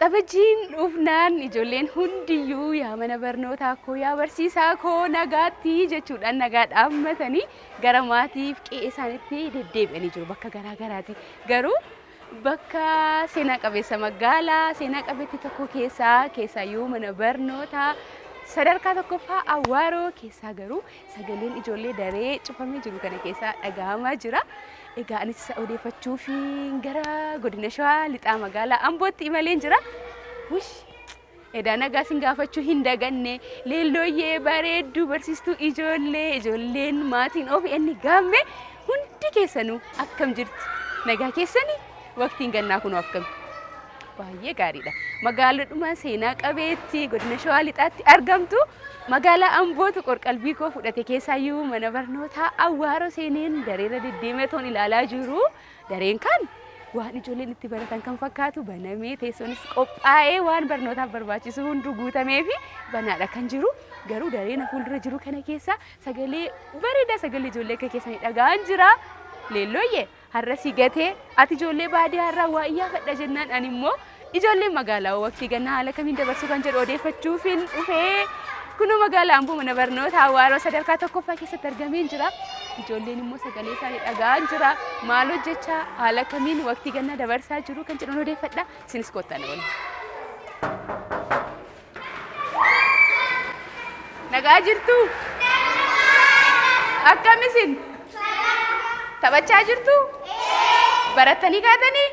Waxabajjiin dhufnaan ijoolleen hundiyyuu yaa mana barnootaa koo yaa barsiisaa koo nagaatti jechuudhaan nagaa dhaammatanii gara maatiif qe'ee isaaniitti deddeebi'anii jiru bakka garaa garaati. Garuu bakka seenaa qabeessa magaalaa seenaa qabeettii tokko keessaa keessaayyuu mana barnootaa sadarkaa tokkoffaa Awwaaroo keessaa garuu sagaleen ijoollee daree cufamee jiru kana keessaa dhaga'amaa jira. Egaa anis isa odeeffachuuf gara godina Shawaa lixaa magaalaa Ambootti imaleen jira. Wush! Edaa nagaa sin gaafachuu hin daganne leellooyyee bareedduu barsiistuu ijoollee ijoolleen maatiin OBN gaamme hundi keessanuu akkam jirtu nagaa keessanii waqtiin gannaa kunoo akkam baay'ee gaariidha. Magaaladhuma seenaa qabeetti godina Shawaa lixaatti argamtu magaalaa Ambootu qorqalbii koo fudhate keessaayyuu mana barnootaa Awwaaroo seeneen dareera deddeemee toon ilaalaa jiru. Dareen kan waan ijoolleen itti baratan kan fakkaatu banamee teessoonis qophaa'ee waan barnootaaf barbaachisu hunduu guutamee fi banaadha kan jiru. Garuu daree na fuuldura jiru kana keessa sagalee bareedaa sagalee ijoollee akka keessanii dhaga'aan jira. Leellooyyee har'a si gatee ati ijoollee baadiyaa irraa waa iyyaafadha jennaan ani immoo ijoolleen magaalaa waqtii gannaa haala kamiin dabarsuu kan jedhu odeeffachuufin dhufee kunoo magaalaa Amboo mana barnoota Awwaaroo sadarkaa tokkoffaa keessatti argameen jira. Ijoolleen immoo sagalee isaanii dhaga'aan jira. Maal hojjechaa haala kamiin waqtii gannaa dabarsaa jiru kan jedhuun odeeffadha. Isinis kottaa na waliin. Nagaa jirtuu? Akkam isin? Taphachaa jirtuu? Barattanii kaatanii?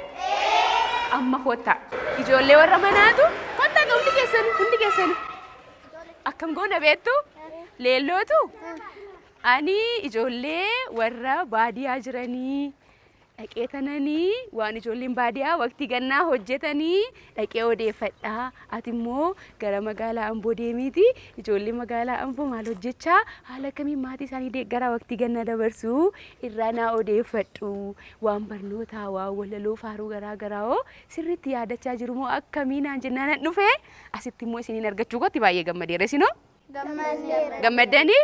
Amma kottaa. Ijoollee warra manaatu kottaa hundi keessanu hundi keessanu. Akkam goona beektu? Leellootu? Ani ijoollee warra baadiyaa jiranii dhaqee tananii waan ijoolleen baadiyaa waqtii gannaa hojjetanii dhaqee odeeffadha. Ati immoo gara magaalaa Amboo deemiiti ijoolleen magaalaa Amboo maal hojjechaa haala kamiin maatii isaanii deeggaraa waqtii gannaa dabarsuu irraa naa odeeffadhu. Waan barnootaa waan walaloo faaruu garaa garaa hoo sirriitti yaadachaa jiru moo akkamii naan jennaan nan dhufe asitti immoo isiniin argachuu kootti baay'ee gammadeera isinoo. Gammadneerra. Gammaddanii?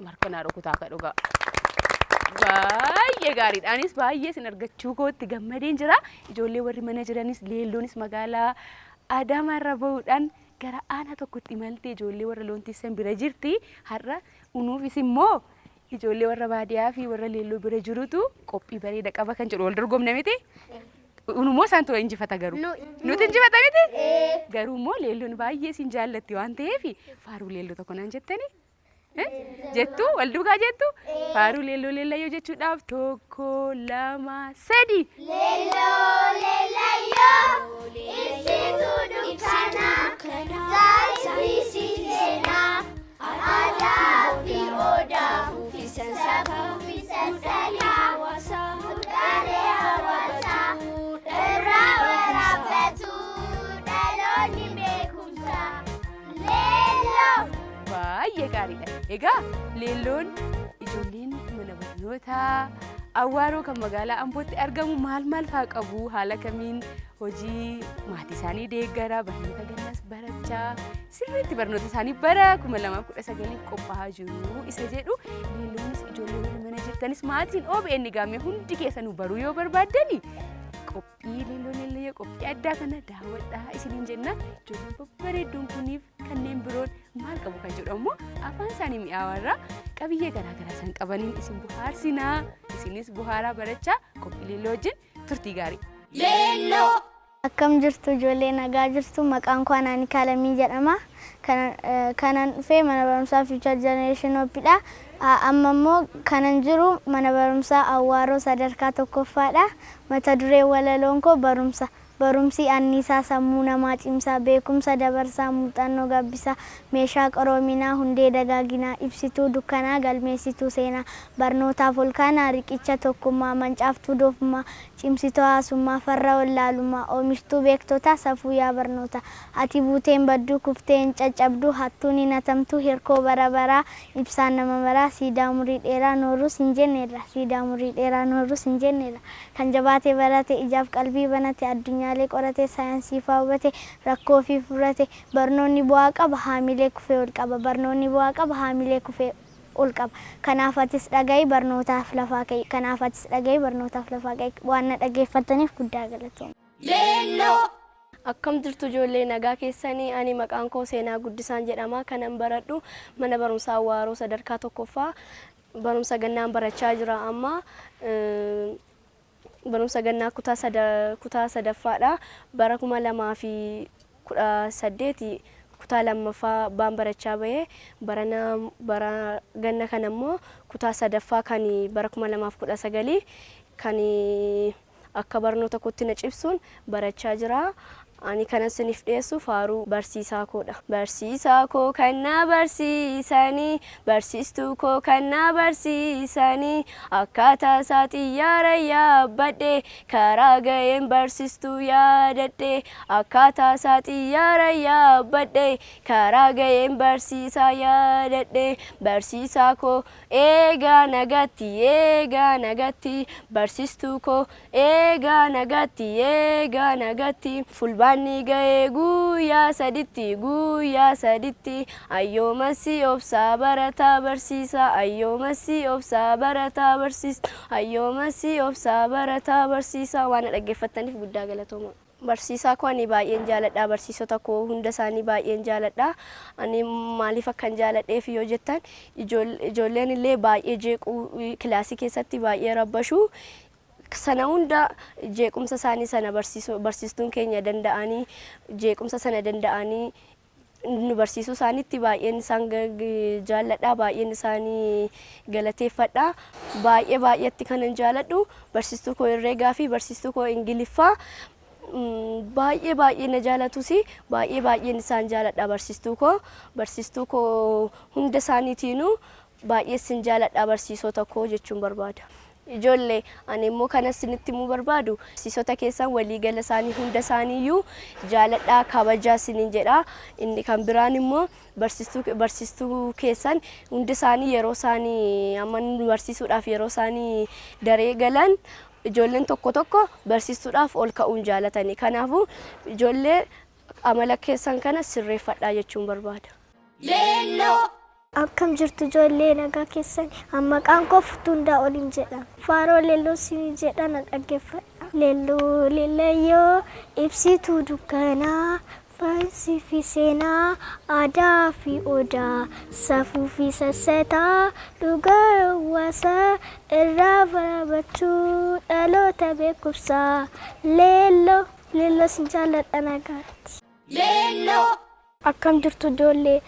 Marka naa rukutaa akka dhugaa. Baay'ee gaariidha. Anis baay'ee isin argachuu kootti gammadeen jira. Ijoollee warri mana jiranis leelloonis magaalaa Adaamaa irra bahuudhaan gara aanaa tokkotti imaltee ijoollee warra loon tiisan bira jirti. Har'a unuufis immoo ijoollee warra baadiyaa fi warra leelloo bira jirutu qophii bareeda qaba kan jedhu wal dorgomna miti. Unumoo isaantu injifata garuu. Nuti injifata miti? Garuu immoo leelloon baay'ee isin jaallatti waan ta'eef faaruu leelloo tokko naan jettani. Jettu wal duukaa jettu faaruu leelloo leellayyoo jechuudhaaf tokko lama sadi. Leelloo leellayyoo ibsituu dukkanaa saayinsii seenaa aadaa fi odaa safuu fi sasalaa duudhaalee hawaasaa irraa waraabbatu dhaloonni beekumsa leelloo. Baay'ee gaariidha. Egaa leelloon ijoolleen mana barnootaa Awwaaroo kan magaalaa Ambootti argamu maal maal faa qabu haala kamiin hojii maatii isaanii deeggaraa barnoota gannaas barachaa sirriitti barnoota isaanii bara 2019 qophaa'aa jiru isa jedhu leelloonis ijoollee warri mana jirtanis maatiin OBN gaamee hundi keessanuu baruu yoo barbaaddani qophii leelloo leellayyaa qophii addaa kana daawwadhaa isiniin jenna ijoolleen babbareedduun kuniif kanneen biroon maal qabu kan jedhu ammoo afaan isaanii mi'aawaarraa qabiyyee garaagaraa isaan qabaniin isin bohaarsinaa isinis bohaaraa barachaa qophii leelloo wajjin turtii gaarii. Leelloo. Akkam jirtu ijoollee nagaa jirtu maqaan koo Anaanika Alamii jedhama. Kanan dhufe mana barumsaa Future Generation Hope dha. Amma immoo kanan jiru mana barumsaa Awwaaroo sadarkaa tokkoffaadha. Mata dureen walaloon koo barumsa. Barumsi anniisaa sammuu namaa cimsa, beekumsa dabarsaa, muuxannoo gabbisa, meeshaa qaroominaa, hundee dagaaginaa, ibsituu dukkanaa, galmeessituu seenaa, barnootaaf olkaanaa, riqicha tokkummaa, mancaaftuu doofummaa, Cimsituu hawaasummaa, farra wallaalummaa, oomishtuu beektotaa, safuu yaa barnootaa. Ati buutee hin badduu, kuftee hin caccabduu, hattuun hin hatamtuu, hirkoo bara baraa, ibsaan nama maraa, siidaa umurii dheeraa noorus hin jenneerra, siidaa umurii dheeraa noorus hin jenneerra. Kan jabaatee barate, ijaaf qalbii banate, addunyaalee qorate, saayinsii faa hubate, rakkoo ofii furate, barnoonni bu'aa qaba, haamilee kufee ol qaba, barnoonni bu'aa qaba, haamilee kufee. ol qaba. Kanaaf atis dhaga'i barnootaaf lafaa ka'i. Kanaaf atis dhaga'i barnootaaf lafaa ka'i. Waan na dhaggeeffattaniif guddaa galatoomaa. Leelloo. Akkam jirtu ijoollee, nagaa keessanii? Ani maqaan koo Seenaa Guddisaan jedhama. Kanan baradhu mana barumsaa Waaroo sadarkaa tokkoffaa, barumsa gannaan barachaa jira amma. Barumsa gannaa kutaa sadaffaadha. Bara 2018 kutaa lammaffaa baan barachaa bahee, barana bara ganna kana immoo kutaa sadaffaa kan bara 2019 kan akka barnoota kootti na cibsuun barachaa jira. Ani kanan isiniif dhiyeessu faaruu barsiisaa koodha. Barsiisaa koo kan na barsiisanii, barsiistuu koo kan na barsiisanii, akkaataa isaa xiyyaara yaabbadhe, karaa ga'een barsiistuu yaadadhe, akkaataa isaa xiyyaara yaabbadhe, karaa ga'een barsiisaa yaadadhe, barsiisaa koo eegaa nagatti, eegaa nagatti, barsiistuu koo eegaa nagatti, eegaa nagatti. Fulbaanni ga'ee guyyaa saditti, guyyaa saditti, ayyoomassi obsaa barataa barsiisaa, ayyoomassi obsaa barataa barsiisa, ayyoomassi obsaa barataa barsiisaa. Waan na dhaggeeffattaniif guddaa galatooma. Barsiisaa koo ani baay'een jaaladha. Barsiisota koo hunda isaanii baay'een jaaladha. Ani maaliif akkan jaaladheef yoo jettan, ijoolleen illee baay'ee jeequu, kilaasii keessatti baay'ee rabbashu. Sana hunda jeequmsa isaanii sana barsiistuun keenya danda'anii, jeequmsa sana danda'anii nu barsiisuu isaaniitti baay'een isaan jaalladha, baay'een isaanii galateeffadha. Baay'ee baay'eetti kanan jaaladhu barsiistuu koo herreegaa fi barsiistuu koo Ingiliffaa. Baay'ee baay'ee na jaalatus, baay'ee baay'een isaan jaaladha. Barsiistuu koo hunda isaaniitiinuu baay'ee sin jaaladha barsiisota koo jechuun barbaada. Ijoollee, ani immoo kana isinitti himuu barbaadu, barsiisota keessan waliigala isaanii hunda isaaniiyyuu jaaladhaa, kabajaa isiniin jedha. Inni kan biraan immoo barsiistuu keessan hundi isaanii yeroo isaanii amma nu barsiisuudhaaf yeroo isaanii daree galan, ijoolleen tokko tokko barsiistuudhaaf ol ka'uun jaalatani. Kanaafuu ijoollee, amala keessan kana sirreeffadhaa jechuun barbaada. Leelloo. Akkam jirtu ijoollee, nagaa keessan? Maqaan koo Furtuundaa Oliin jedhama. Faaroo leelloo siinii jedha, na dhaggeeffadha. Leelloo leellayyoo, ibsituu dukkanaa, saayinsii fi seenaa, aadaa fi odaa, safuu fi sassataa, dhugaa hawaasaa irraa barachuu, dhaloota beekumsaa. Leelloo leelloo, sin jaalladha, nagaatti. Leelloo. Akkam jirtu ijoollee?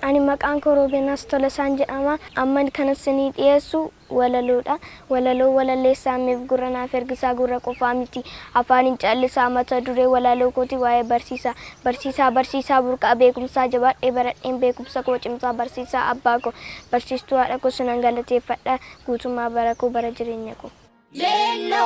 Ani maqaan koo Roobenaas Tolasaan jedhama. Amma kan isinii dhiyeessu walaloodha. Walaloo walalleessaa meef gurra naaf ergisaa, gurra qofaa miti afaan hin callisaa. Mata duree walaloo kooti waa'ee barsiisaa. Barsiisaa, barsiisaa, burqaa beekumsaa, jabaadhee baradheen beekumsa koo cimsaa. Barsiisaa abbaa koo, barsiistuu haadha koo, sinan galateeffadha guutummaa bara koo, bara jireenya koo. Leelloo.